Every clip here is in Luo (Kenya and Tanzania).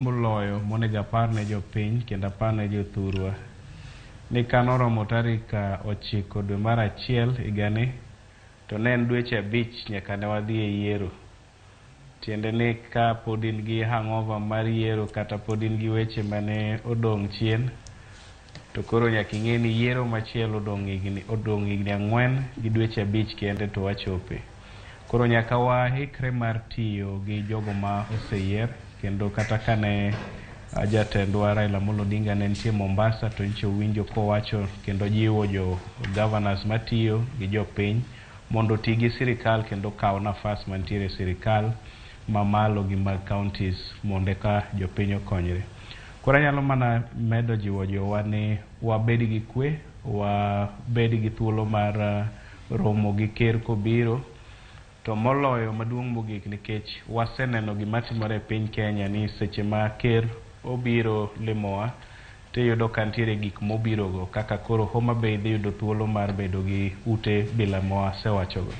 Moloyo monego apar ne jopiny kendo apar ne jothurwa ni kanoromo tarik 9 dwe mar achiel higani to ne en dweche 5 nyaka ne wadhi e yiero. Tiende ni ka pod in gi hangover mar yiero kata pod in gi weche mane odong' chien to koro nyaka ing'e ni yiero machielo odong' higni 4 gi dweche 5 kende to wachope. Koro nyaka waikre mar tiyo gi jogo ma oseyier kendo kata kane jatendwa Raila Amolo Odinga ne nitie Mombasa to nyocha owinjo kowacho kendo jiwo jo governors matiyo gi jopiny mondo oti gi sirikal kendo okaw nafas mantiere e sirikal mamalo gi mag counties mondo eka jopiny okonyre. Koro anyalo mana medo jiwo jowa ni wabed gi kwe, wabed gi thuolo mar romo gi ker kobiro to moloyo maduong' mogik nikech waseneno gima timore e piny Kenya ni seche ma ker obiro limowa tiyudo ka nitiere gik mobirogo kaka koro Homa Bay dhi yudo thuolo mar bedo gi ute bila mawasewachogo.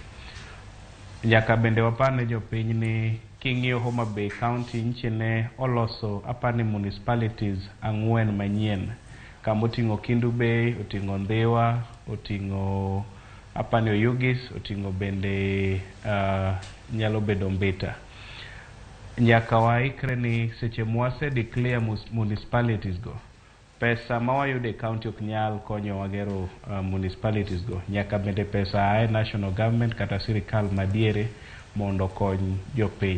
Nyaka bende wapar ne jopiny ni king'iyo Homa Bay County nyiche ne oloso apani municipalities 4 manyien kamoting'o Kendu Bay, oting'o Ndhiwa, oting'o apani Oyugis, oting'o bende nyalo bedo Mbita. Nyaka waikre ni seche mwase declare municipalities go, pesa ma wayudo e county ok nyal konyowa gero municipalities go. Nyaka bende pesa ae national government kata sirikal madiere mondo okony jopiny.